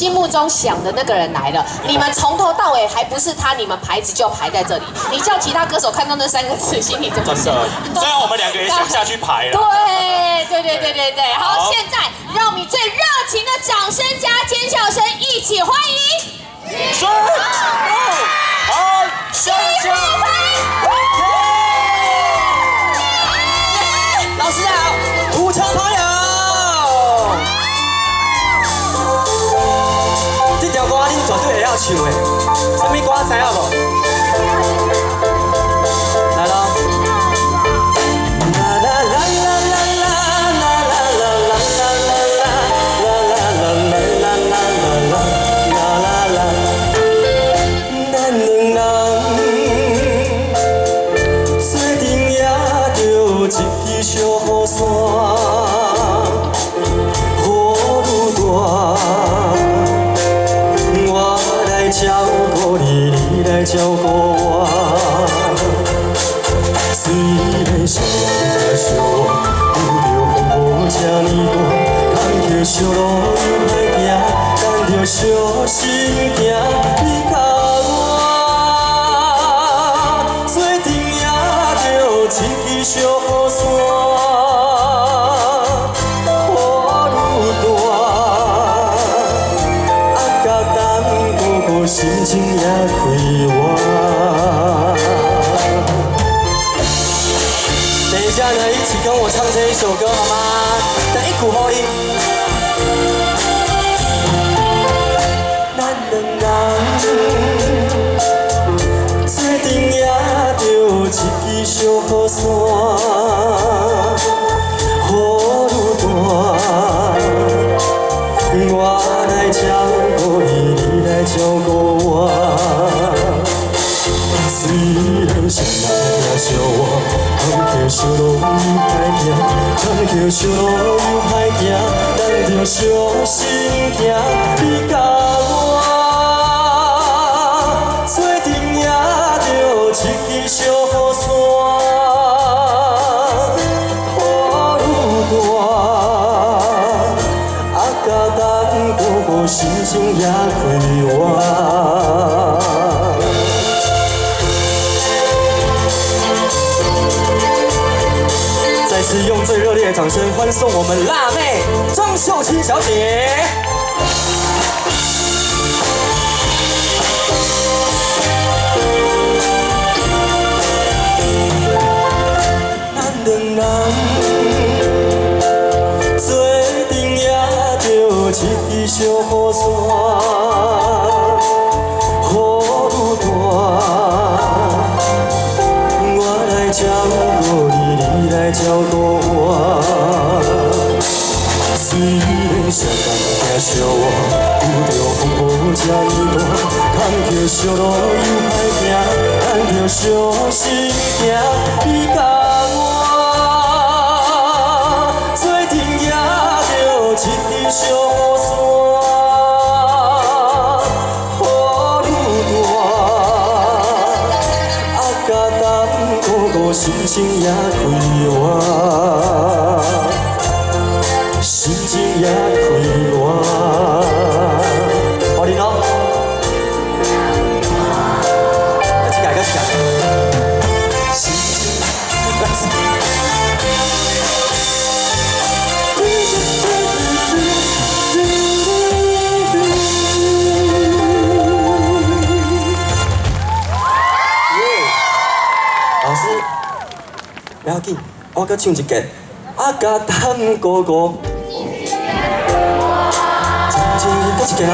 心目中想的那個人來了，你們從頭到尾還不是他，你們牌子就排在這裡。你叫其他歌手看到那三個字，心裡怎麼想？真的，雖然我們兩個也想下去排了。對對對對對對，好，現在讓我們以最熱情的掌聲加尖叫聲，一起歡迎。三、二、三、加！老師好，土城朋友，這條歌恁絕對會曉唱的，啥物歌知影無？來咯！啦啦啦啦啦啦啦啦啦啦啦啦啦啦啦啦啦啦啦。咱兩人做陣攑著一支小雨傘，雨愈大，我來照顧你，你來照顧我。雖然雙人疼惜我，拄著風雨這呢大，坎坷小路又歹行，等著相心行，你佮我做陣攑著一支小雨傘，雨愈大，啊甲等久久，心情也快活。等一下呢，一起跟我唱這一首歌好嗎？等一鼓予你。咱兩人做陣攑著一支小雨傘，雨愈大，我來照顧你，你來照顧我。雖然雙人疼惜我，坎坷小路又歹行，坎坷小路又歹行，等著相心行，你佮我做陣攑著一支小雨傘，雨愈大，啊甲等久久，心情也快活。再次用最熱烈的掌聲歡送我們辣妹張秀卿小姐。咱兩人做陣攑著一支小雨傘，雨愈大，我來照顧你，你來照顧我。雖然雙人疼惜我，拄著風雨這呢大，坎坷小路又歹行，等著相心行，你佮我做陣攑著一支小雨傘，雨愈大，啊甲等久久，心情也快活，心情也快活。好你喏，再一個，再一個，心情。老師，不要緊，我閣唱一遍。啊甲等哥哥，真情閣一遍哦。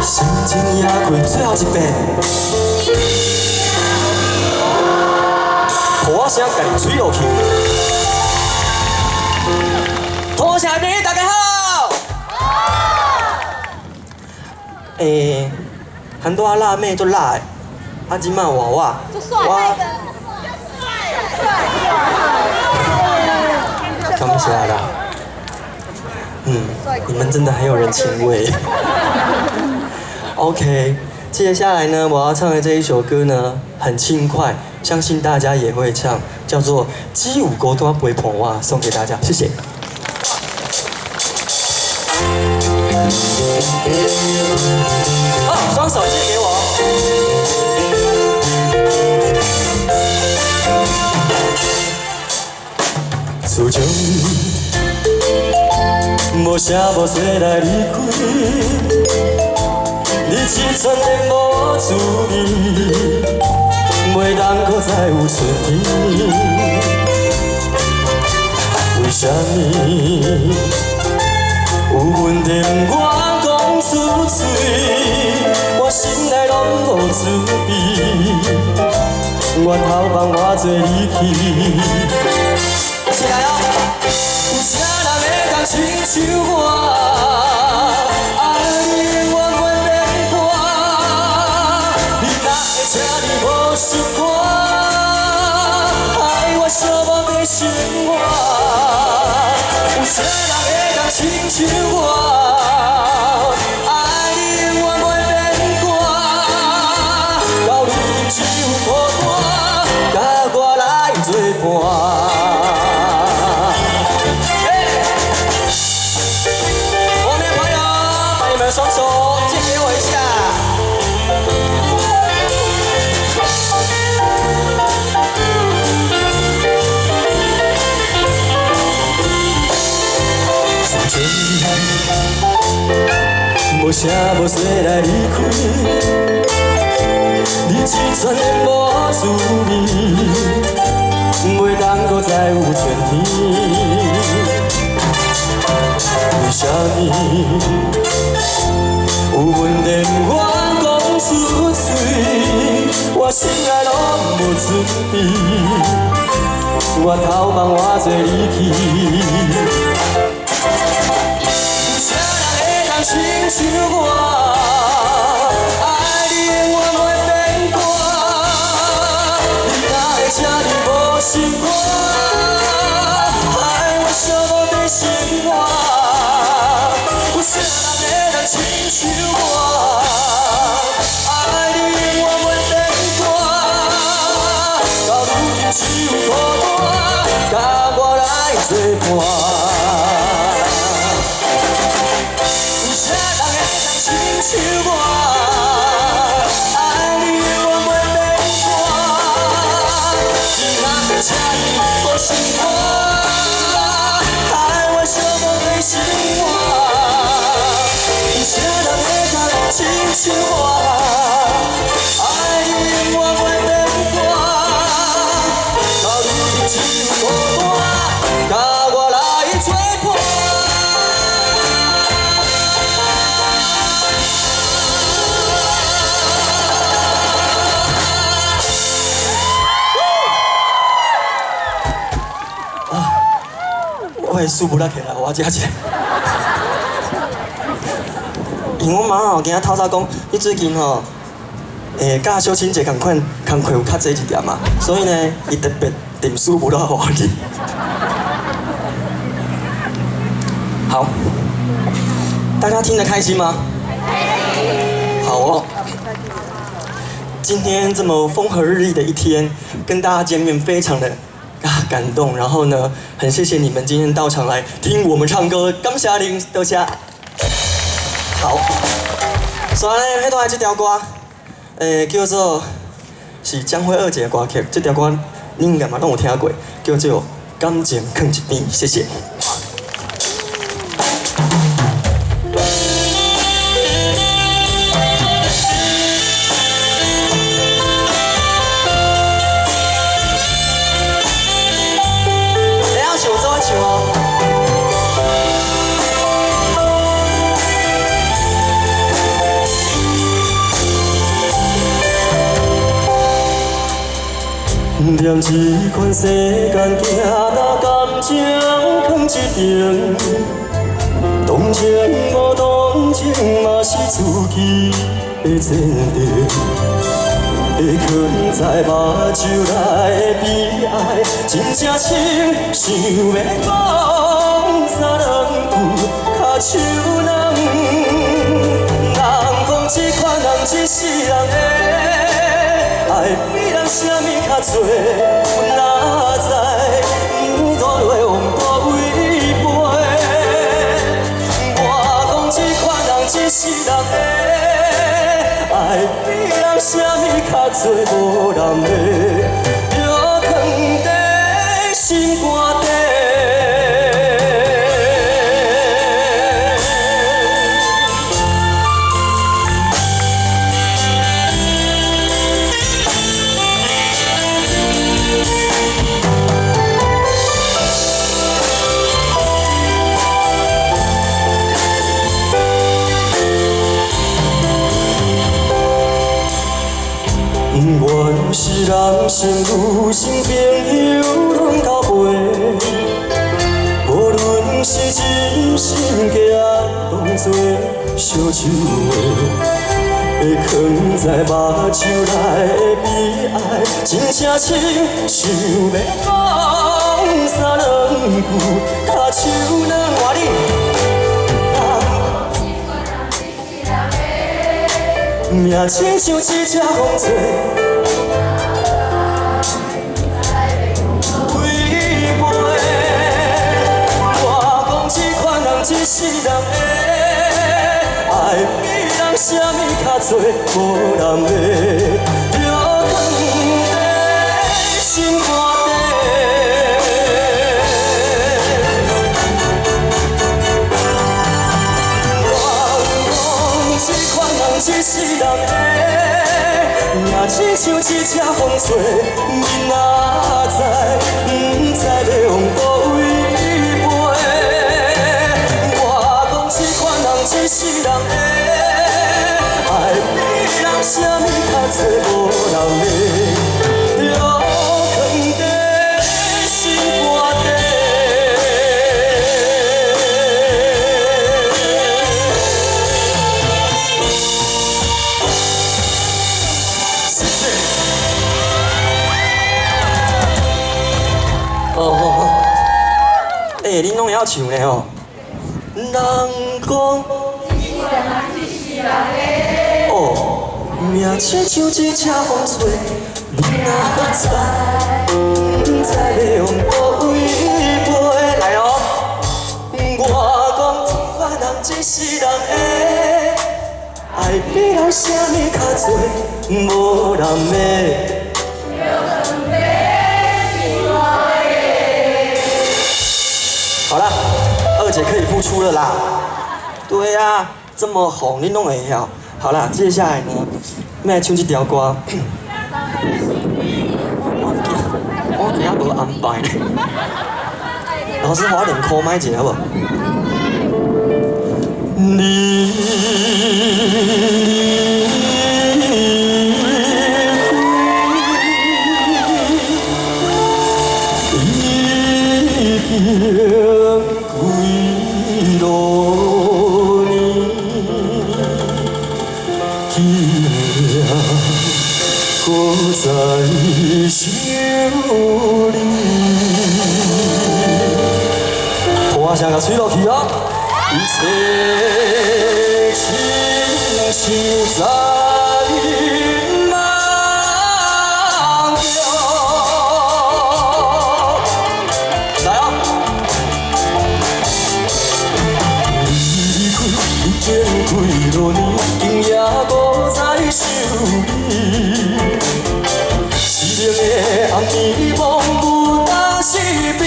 心情也快，最後一遍。予我聲家己吹落去。土城朋友大家好。欸，很多辣妹足辣的，啊，這擺換我，我。感謝啦。嗯，你們真的很有人情味。OK，接下來呢，我要唱的這一首歌呢，很輕快，相信大家也會唱，叫做《只有孤單陪伴我》，送給大家，謝謝。好，雙手借給我。自從無聲無息來離開，你這陣的無滋味，袂當閣再有春天。為啥物有問題毋願講出嘴？我心內攏無滋味，源頭放我做離去。起來哦！有啥人會當親像我，愛你永遠袂變卦？你哪會這呢無心肝，害我寂寞的生活？有啥人會當親像我，愛你永遠袂變卦？到如今只有孤單，佮我來作伴。後面朋友，把你們的雙手借給我一下。自從無聲無息來離開，你這陣的無滋味，袂當閣再有春天。為啥物有問題毋願講出嘴？我心內攏無滋味，源頭放我做離去。有啥人會當親像我，愛你永遠袂變卦？你哪會這呢無心肝，害我寂寞的生活？有啥人會當親像我，愛你永遠袂變卦？到如今只有孤單，佮我來作伴。有啥人會當親像我，愛你永遠袂變卦？你哪會這呢無心肝，害我寂寞的生活？有啥人會當親像我，愛你永遠袂變卦？到如今只有孤單，佮我來作伴。我的书无力起來，我這一個。因為阮媽吼今仔透早講，你最近吼，佮小青姐仝款工課有較濟一點嘛，所以呢，伊特別訂書無啦予我去。好，大家聽得開心嗎？開心。好哦。今天這麼風和日麗的一天，跟大家見面，非常的感動。然後呢，很謝謝你們今天到場來聽我們唱歌，感謝恁，多謝。好，所以呢，彼段這條歌，叫做是江蕙二姐的歌曲，這條歌恁應該嘛攏有聽過，叫做《感情囥一邊》，謝謝。會曉唱做伙唱哦。踮這款世間，行到感情囥一邊，同情無同情嘛是自己的前提。会囥在目睭內的悲哀，真正深，想欲講三兩句較手軟。人講這款人這世人的愛比人啥物較濟，阮哪知？毋倒會往佗位飛。我講這款人濟無人的，著囥佇心肝底。不管是男性、女性、朋友攏交陪，無論是真心假愛，當作相守的，會囥在目睭內的悲哀，真正親像欲講三兩句，跤手軟換你。命親像一隻風吹，飛。我講這款人這世人的愛比人啥物較濟，無人的，著囥佇心肝底。我講這款人這世人的命親像一隻風吹，你若知，不知欲往佗位飛。我講這款人這世人的愛比人啥物較濟，無人的，著囥佇心肝底。謝謝。哦，欸，恁攏會曉唱咧吼？人講，哦，命親像一隻風吹，你若知，不知欲往佗位飛。來哦，我講這款人這世人的愛比人啥物較濟，無人的。好啦，二姐可以復出了啦。對啊，這麼紅，你攏會曉。好啦，接下來呢，欲來唱這條歌。我今仔無安排呢。老師，我兩箍買一下好無？你已經幾落年，今夜閣再想你。破聲共吹落去哦！一切親像在夢中。來哦！離開已經幾落年，今夜閣再想你。淒涼的暗暝，夢有當時悲。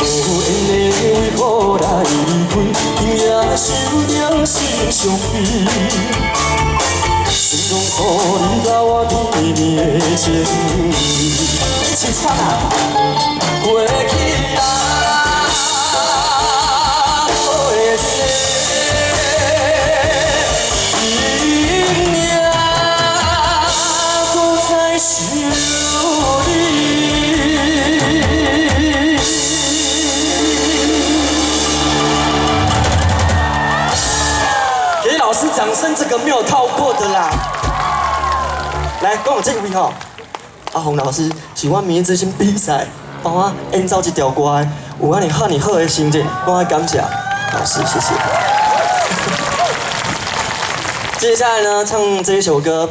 無緣的為何來離開？今夜想念心傷悲。心中鎖你甲我甜蜜的情意，一起唱啊！過去啊，的今夜閣再想你。給老師掌聲，這個沒有套過的啦。來，講這位吼，阿鴻老師是阮明日之星比賽幫我演奏這條歌的，有按呢遐爾好的成績，我愛感謝老師，謝謝。接下來呢，唱這一首歌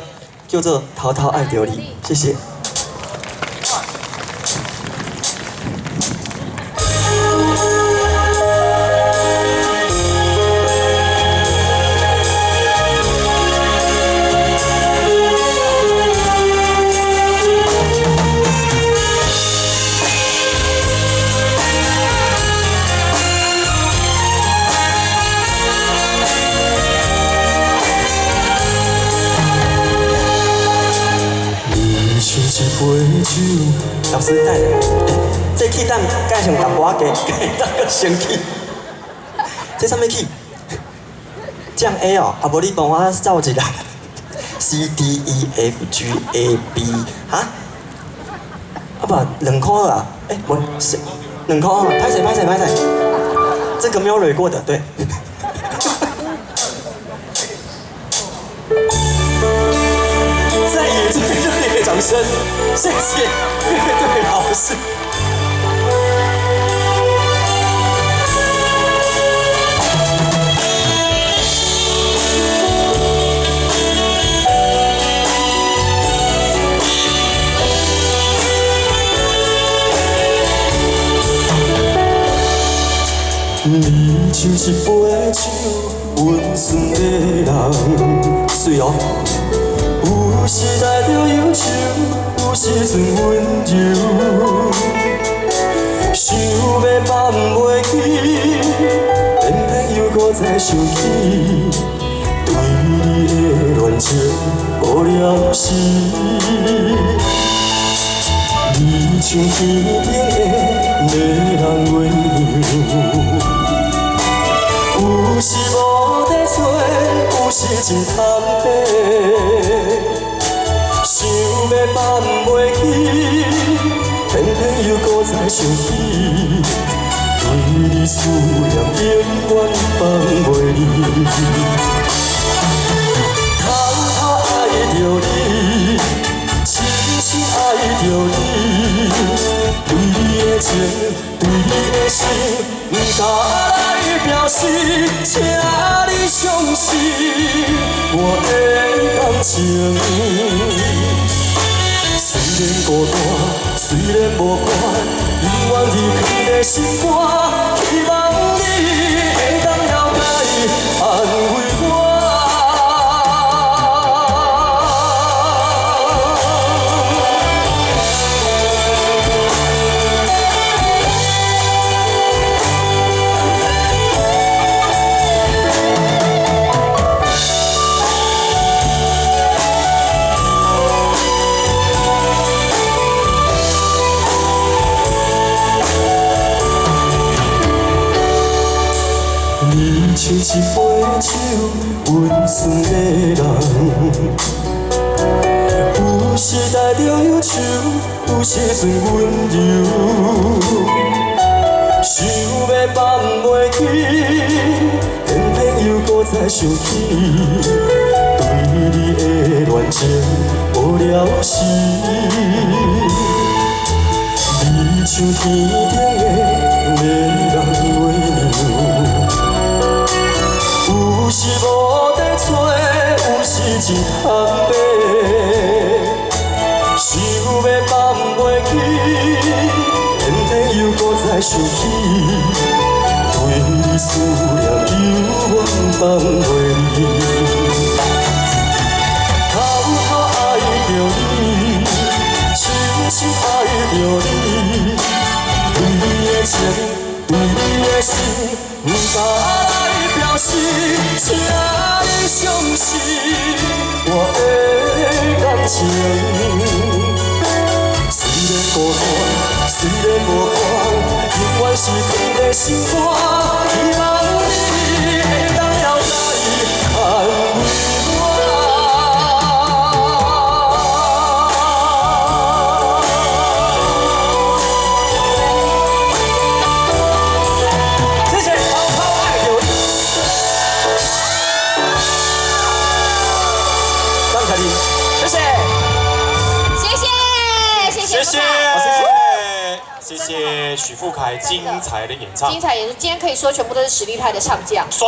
叫做《偷偷愛著你》，謝謝。手。老師等下，這 key 當改成淡薄仔低，改當閣升 key。這啥物 key？降 A 哦，啊無你幫我走一下。C D E F G A B，哈？啊不，2箍啊？欸，無，是2箍，歹勢歹勢歹勢，這個沒有蕊過的，對。再以最熱烈的掌聲，謝謝樂隊老師。你像一杯酒，溫順的人，水哦。有時帶著憂愁，有時陣溫柔，想欲放袂記，偏偏又閣再想起，對你的戀情無了時。你像天頂的美人月娘，有時無得揣，有時真坦白，想欲放袂記，偏偏又閣再想起，對你思念永遠放袂離。偷偷愛著你，深深愛著你，對你的情，對你的心，毋敢來表示，請你相信我的感情。雖然孤單，雖然無伴，永遠伫囥在心肝，希望你會當了解，安慰我。你像一杯酒，溫順的人，有時帶著憂愁，有時陣溫柔，想欲放袂記，偏偏又閣再想起，對你的戀情無了時。你像天頂的美人月娘，有時無得揣，有時真坦白，想欲放袂記，偏偏又閣再想起，對你思念永遠放袂離。偷偷愛著你，深深愛著你，對你的情，對你的心，毋敢來表示，請你相信我的感情。雖然孤單，雖然無伴，永遠是囥在心肝，希望你會當了解，安慰我。謝謝，偷偷愛著你。感謝你，謝謝。謝謝，謝謝，謝謝，謝謝許富凱精彩的演唱。精彩演出，今天可以說全部都是實力派的唱將。